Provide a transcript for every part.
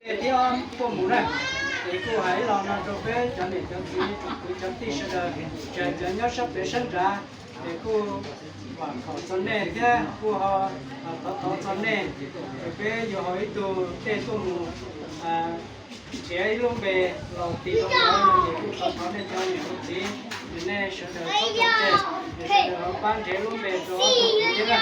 Tib ob tuaj mus na, es kuj hais ib los no rau peb cov niam cov txiv, cov kwv cov tij sawv daws, tsis hais cov nyob sab pem sab nrad, es kuj vam khom txog nej thiab kuj ho thov thov txog nej, es peb yuav ho ib tug dej tuaj mus nrhiav ib lub npe los tis rau nkawd no ces kuj thov thov nej cov niam cov txiv, es nej sawv daws txhob txom nyem, es sawv daws ho pab nrhiav lub npe rau ob tug kwv thiab na.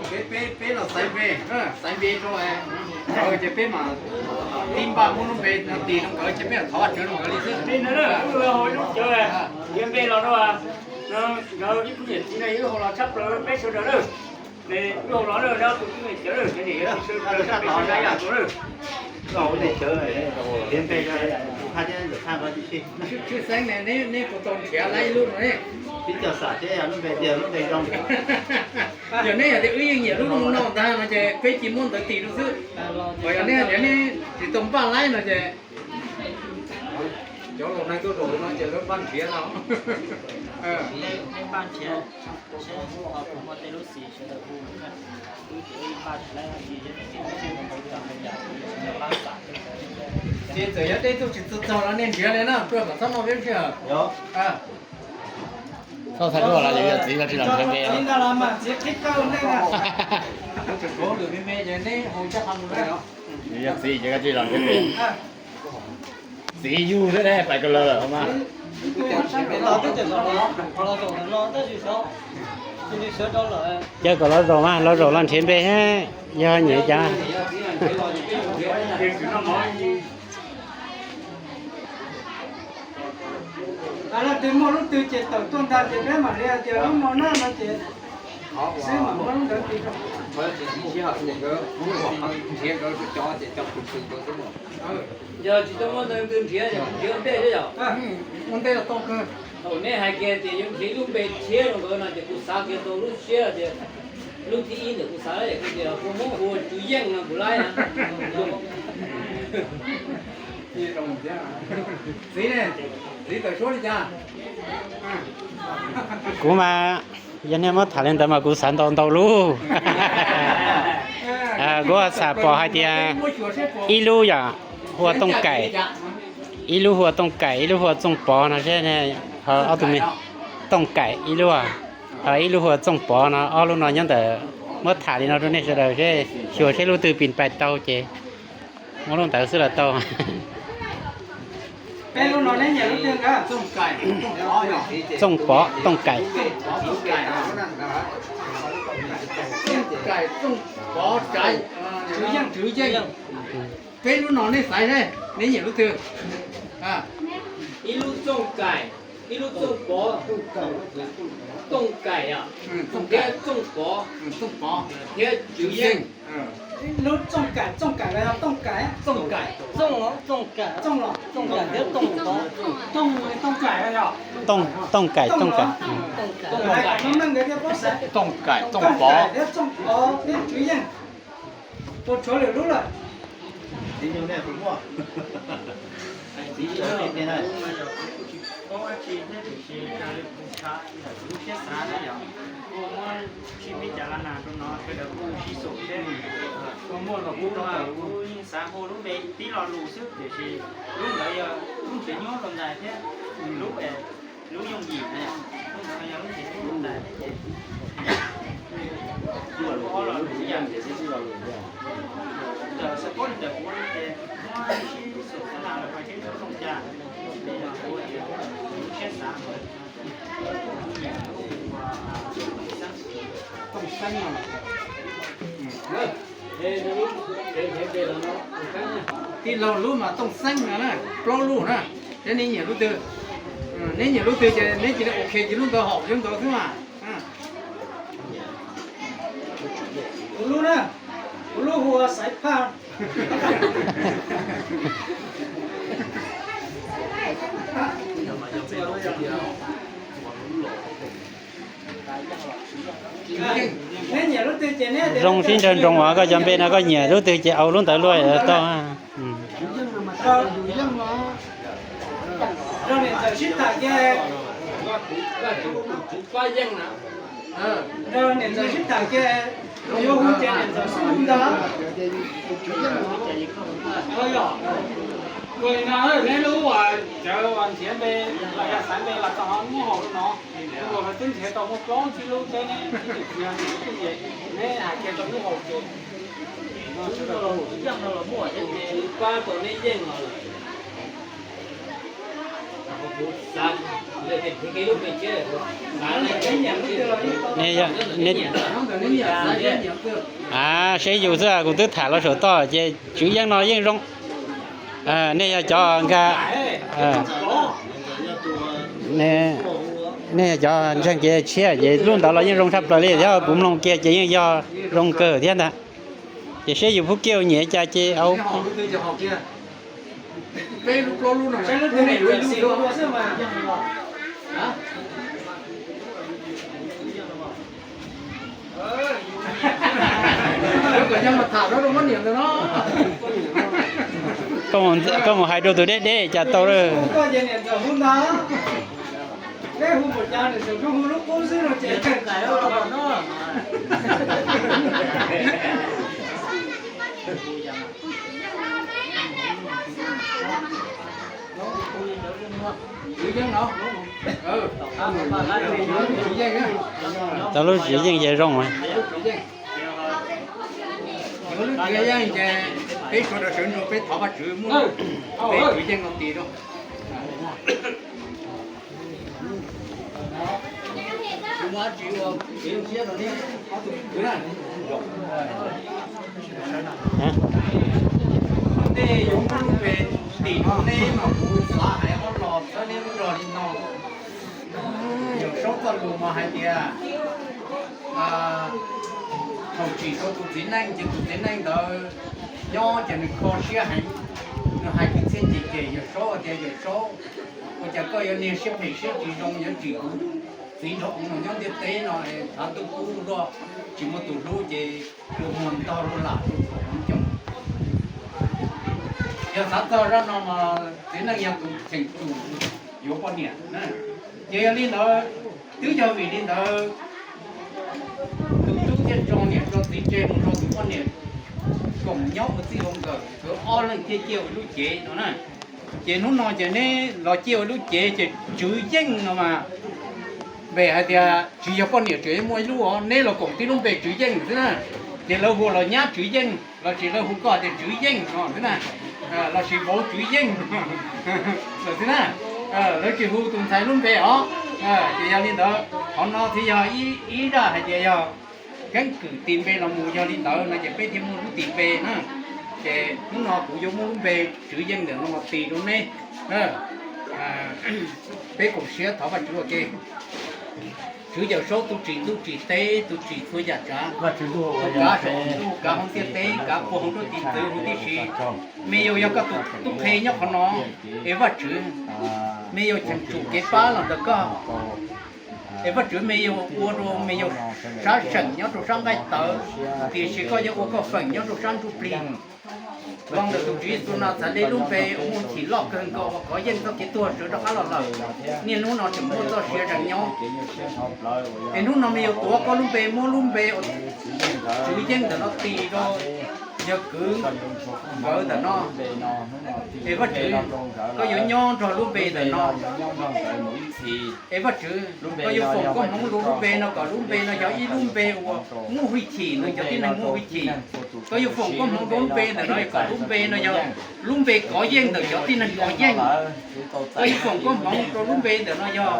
Peb, peb, peb los xaiv npe, xaiv npe rau nkawd ces peb mam tib npaj muab lub npe no tis rau nkawd ces peb mam thov Vajtswv rau nkawd li xwb. Li ntawd na, kuv hais lub cawv tiav npe los rau nkawd ib tug niam txiv no, ib lub hau los tshaj plaws peb sawv daws na. Wb hau los na, dab tus tub me cawv na, sawv daws na. Tshwj xeeb ne, neb puas tau nrhiav lawm ib lub no ne? Tib co xam thiab lub npe tias lub npe zoo. Yog neb hais tias wb yeej nyiam lub no ntag no ces peb cia muab ntawd tis rau xwb. Yog neb hais tias neb tsis tau npaj laib no ces cov laus neeg tuaj zaum no ces lawv npaj nrhiav no. Ces txawm yog dej tuaj tsis txog txog los nej nrhiav li na, tuaj kom txhob noj peb sij hawm. Txhob txhais duaj los yog txiv los tsis los nrhiav npe. Yog txiv ces koj tsis los nrhiav npe. Txiv yug xwb ne, pais ko lawm mas. Coj kom los zaum mas, los zaum los nrhiav npe, yog nyiam cas. Leej twg muaj lub twg ces tawm tuaj ntag ces peb mam li hais tias lub no na no ces xwb mam muab lub ntawd tis rau. Yog tsis tau muaj neeg twg nrhiav ces kuv nrhiav ua ntej thiab yom. Ua ntej los tau kawg. Thaum neb hais kiag tias yuav nrhiav lub npe tshiab rau nkawd no ces kuv xav kiag tau lub siab tias lub thib ib ntawm kuv xav tias kuv tias hu Hmoob hu Tswv Yeej no kuv laib na. Txiv ne, txiv tawm suab li cas? Kuv mas yog nej muab tham li ntawd mas kuv xav ntau ntau lub. Kuv xav pom hais tias ib lub yom, hu ua Tooj Kaim, ib lub hu ua Tooj Kaim, ib lub hu ua Txooj Pov no seb, ho ob tug me, Tooj Kaim ib lub, ho ib lub hu ua Txooj Pov no, ob lub no nyob ntawm, muab tham li no rau nej sawv daws seb, xyuas seb lub twg pis pais tau ces muab lub ntawd xwb los tau. Peb lub no neb nyiam lub twg? Txooj Pov, Tooj Kaim. Txooj Kaim, Txooj Pov, Tswv Yeej. Peb lub no neb xaiv seb neb nyiam lub twg. Ib lub Txooj Kaim, ib lub Txooj Pov. Tooj Kaim thiab Txooj Pov, Txooj Pov thiab Tswv Yeej. Lub Txooj Kaim, Txooj Kaim los yog Tooj Kaim? Txooj Kaim, Txooj Kaim thiab Txooj Pov. Tooj Kaim, Txooj Kaim. Tooj Kaim, Txooj Pov thiab Tswv Yeej. Puas tshuav lwm lub lawm? Txiv yug nej puas muaj? Txiv yug nej tiag na. Kuv tsis paub dab tsi thiab tiam sis raws li kuv xav, lub siab xav na yom, kuv muab sib peb cav las nas rau no sawv daws kuj sib xum thiab. Kuv muaj los kuv, kuv yeej xav hu lub npe tib lo lus xwb tiam sis lub ntawd yog lub tsev nyuj los ntais thiab lub, lub yooj yim na, lub ntawd yog lub tsev nyuj los ntais thiab ces kuv hu ob lo lus ib yam. Ntawm xav paub li ntawm kuv ces muab sib xum xav nas los pais seb zoo cas, ces yog kuv tias kuv lub siab xav. Tooj Xeeb no. Tij laug lub mas Tooj Xeeb no na, plaub lub na, thiab neb nyiam lub twg? Neb nyiam lub twg ces neb cia li ok ces lub ntawd haum lub ntawd xwb mas. Kuv lub na, kuv lub hu ua Xaiv Phaj. Zoo sib ntsawg nroos uas koj cov npe no koj nyiam lub twg ces au lub ntawd luaj tau. Rau niam ntxawm sib tham kiag, rau niam ntxawm sib tham kiag, yuav hu ces niam ntxawm xub hu ntag. Ua li no, neb lub uas cawv uas nrhiav npe los yog xaiv npe los txog lub hauv no, uas twb nrhiav tau muaj plaub tsib lub teb, neb hais kiag rau lub hauv ces pab tau neb yeej los lawm. A, seb yus xwb, kuv twb tham los saum toj ces Tswv Yeej no yeej zoo. Nej yog cov nkag, nej yog cov ntseeg kev tshiab ces lub ntawd los yeej zoo tshaj plaws li thiab, kuv mloog kiag ces yeej yog zoo kawg thiab ntag. Ces seb yus phub kiaj nyiam cas ces au. Koj mus hais rau tus deb deb cas tau lawm. Tau lub Tswv Yeej ces zoo. Peb sawv daws sawv ntsug peb thov Vajtswv muab peb Tswv Yeej no tis rau. Tej yuav muab lub npe tis rau neb mas kuv xav hais ob los txhawb neb lub zog li no. Yawm Saub txoj lus mas hais tias, thaum tsim rau tus txiv neej ces tus txiv neej ntawd nyob ces nws kho siab heev, nws hais kwv txhiaj cem cem Yawm Saub tias, Yawm Saub, ua cas koj yuav niag siab phem siab tsis zoo yuav tsim kuv txiv nraug no nyob ntiaj teb no, thav ntuj kub luaj tsis muaj tus hlub ces ua muag ntog luaj lam rau thaum hmoov ncoog. Yog xav txog zaj no mas txiv neej yog tus cheem tsum yuav poj niam. Ces yog li ntawd, twb yog vim li ntawd tus tub thiaj tso niam tso txiv tseg mus nrog tus poj niam koom nyob ua txij ua nkawm, nkawd ob leeg thiaj ciaj ua lub cev no na. Ces hnub no ces neb los ciaj ua lub cev ces Tswv Yeej no mas npe hais tias tsis yog poj niam tseem muaj ib lub os, neb los koom tib lub npe Tswv Yeej xwb na. Ces lawv hu los nyab Tswv Yeej lossis lawv hu koj tias Tswv Yeej no xwb na, lossis vauv Tswv Yeej lawm xwb na. Lawv tsis hu tus ntxhais lub npe os. Ces yog li ntawd qhov no thiaj yog ib zaj hais tias yog keeb kwm tis npe los mus yog li ntawd no ces peb thiaj muaj lub tis npe na. Ces hnub no kuv yuav muab lub npe Tswv Yeej ntawm no tis rau neb. Peb koom siab thov Vajtswv ua ke. Tswv Yawm Saub tus tsim ntuj tsim teb, tus tsim txhua yam tsav, tus kav saum ntuj kav hauv ntiaj teb, kav puag hauv nruab tiv txwv huv tib si. Me yus yog koj tus tub qhe nyob qhov no, es Vajtswv, me yus cheem tsum kev pab los ntawm koj. Es Vajtswv, me yus ua rau me yus sab seem nyob rau sab nqaij tawv, tiam sis koj yuav ua koj feem nyob rau sab ntsuj plig. Los ntawm tus Tswv Yexus Nastxanes lub npe uas muaj hwj chim loj kawg nkaus uas kov yeej txoj kev tuag sawv rov qab los lawm, niaj hnub no tseem muaj txoj sia zeem nyob. Es hnub no me yus tuav koj lub npe, muab lub npe uas Tswv Yeej ntawm no tis rau yawg kwv nkawd ntawm no. Es Vajtswv, koj yuav nyob nrog lub npe ntawm no. Es Vajtswv, koj yuav foom koob hmoov rau lub npe no kom lub npe no yog ib lub npe uas muaj hwj chim ntawm cov tib neeg muaj hwj chim. Koj yuav foom koob hmoov rau lub npe ntawm no kom lub npe no yog lub npe kov yeej ntawm cov tib neeg kov yeej. Koj yuav foom koob hmoov rau lub npe ntawm no yog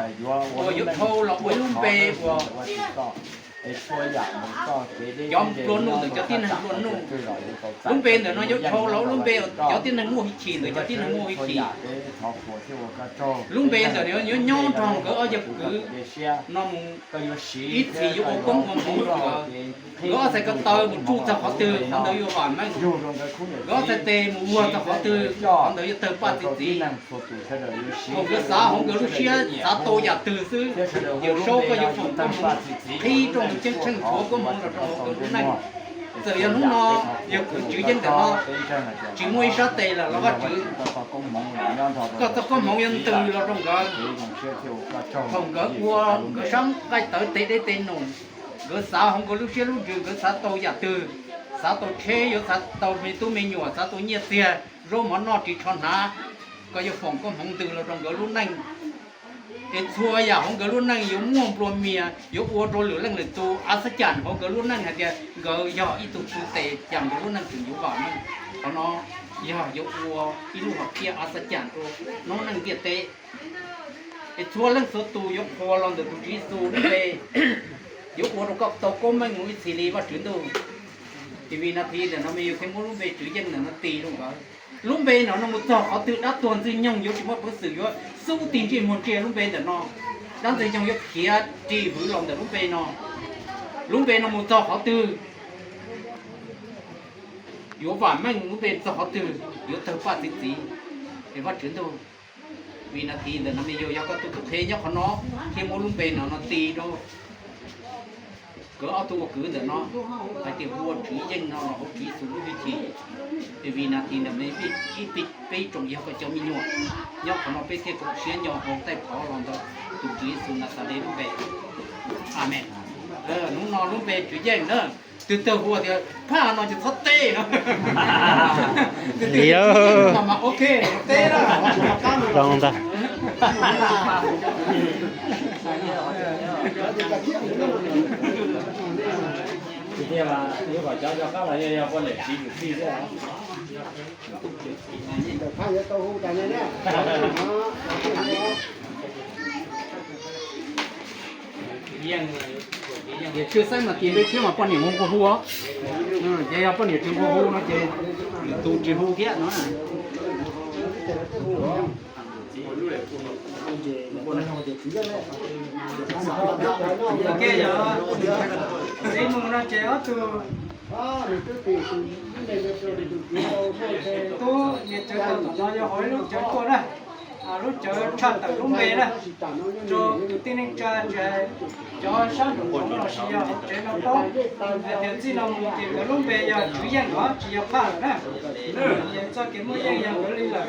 uas yuav dhau los ua ib lub npe uas Cov nplua nuj ntawm cov tib neeg nplua nuj. Lub npe ntawm no yuav dhau los lub npe cov tib neeg muaj hwj chim ntawm cov tib neeg muaj hwj chim. Lub npe ntawm no yuav nyob nrog nkawd ob yawg kwv no mus ib txhis yuav ua koob ua hmoov rau nkawd. Nkawd ob txhais ko taw mus tsuj txog qhov twg qhov ntawd yuav vam meej. Nkawd ob txhais tes mus vuag txog qhov twg qhov ntawd yuav tawg paj txi txiv. Thaum nkawd xav hauv nkawd lub siab xav tau yam twg xwb, Yawm Saub koj yuav foom koob hmoov qhib rau nkawd ceeb tsheej nthuav koob hmoov los rau hauv nkawd lub neej. Txawm yog hnub no yog kwv Tswv Yeej ntawm no tsis muaj ib sab tes lawm los Vajtswv, koj txoj koob hmoov yuav ntws los rau nkawd. Thaum nkawd ua nkawd sab nqaij tawv tes dej tes num, nkawd xav hauv nkawd lub siab lub ntsws nkawd xav tau yam twg, xav tau tsheb yuav xav tau me tub me nyuam xav tau nyiaj txiag zaub mov noj ris tsho hnav, koj yuav foom koob hmoov ntws los rau nkawd lub neej. Es txhua yam hauv nkawd lub neej yuav muaj nplua mias yuav ua rau lwm leej lwm tus a xab cam hauv nkawd lub neej hais tias nkawd yog ib tug txwv tes cas nkawd lub neej tseem yuav vam meej. Qhov no yog yuav ua ib lub hom phiaj a xab cam rau noob neej ntiaj teb. Es txhua leej txhua tus yuav qhuas los ntawm tus Tswv Yexus lub npe, yuav ua rau koj tau koob meej mus ib txhis li Vajtswv ntuj. Ces vim nas this ntawm no me yus thiaj muab lub npe Tswv Yeej ntawm no tis rau nkawd. Lub npe no no mus txog qhov twg dab tuag Ntxwg Nyoog yuav tsis muaj peev xwm yuav xub tig ntsej muag ntsia lub npe ntawm no. Dab Ntxwg Nyoog yuav khiav ris vwv los ntawm lub npe no. Lub npe no mus txog qhov twg yuav vam meej, lub npe txog qhov twg yuav tawg paj txi txiv. Es Vajtswv ntuj, vim nas this ntawm no me yus yog koj tus tub qhe nyob qhov no, thiaj muab lub npe no no tis rau nkawd ob tug ua kwv ntawm no hais tias hu ua Tswv Yeej no los hu Tswv Yexus lub hwj chim. Ces vim nas this ntawm no peb ib tsoom yog koj cov me nyuam nyob qhov no peb thiaj koom siab nyo hauv taij phov los ntawm tus Tswv Yexus Naxales lub npe. Amees. Hnub no lub npe Tswv Yeej na, twg tawg hu tias phaj no ces txhob teb no. Twg teb mas ok teb na. Zoo ntag. Tiag mas yuav kom cov rov qab los yog poj niam txiv kwv tij xwb. Tiam sis saib mas tis npe tshiab mas poj niam nquag hu, ces yog poj niam tsis nquag hu no ces lwm tus tsis hu thiab no. Ua ke yog, ib mus no ces ob tug tub niam cawv tau tom no yog hauv ib lub cawv tuaj na, lub cawv tshaj tawm lub npe na, rau tus tib neeg tsa tsis hais cov sab nraum zoov los sis yog hauv tsev no paub hais tias txij no mus ces nkawd lub npe yog Tswv Yeej os, tsis yog Phaj lawm na. Ces txoj kev muaj yeej yog nkawd li lawm.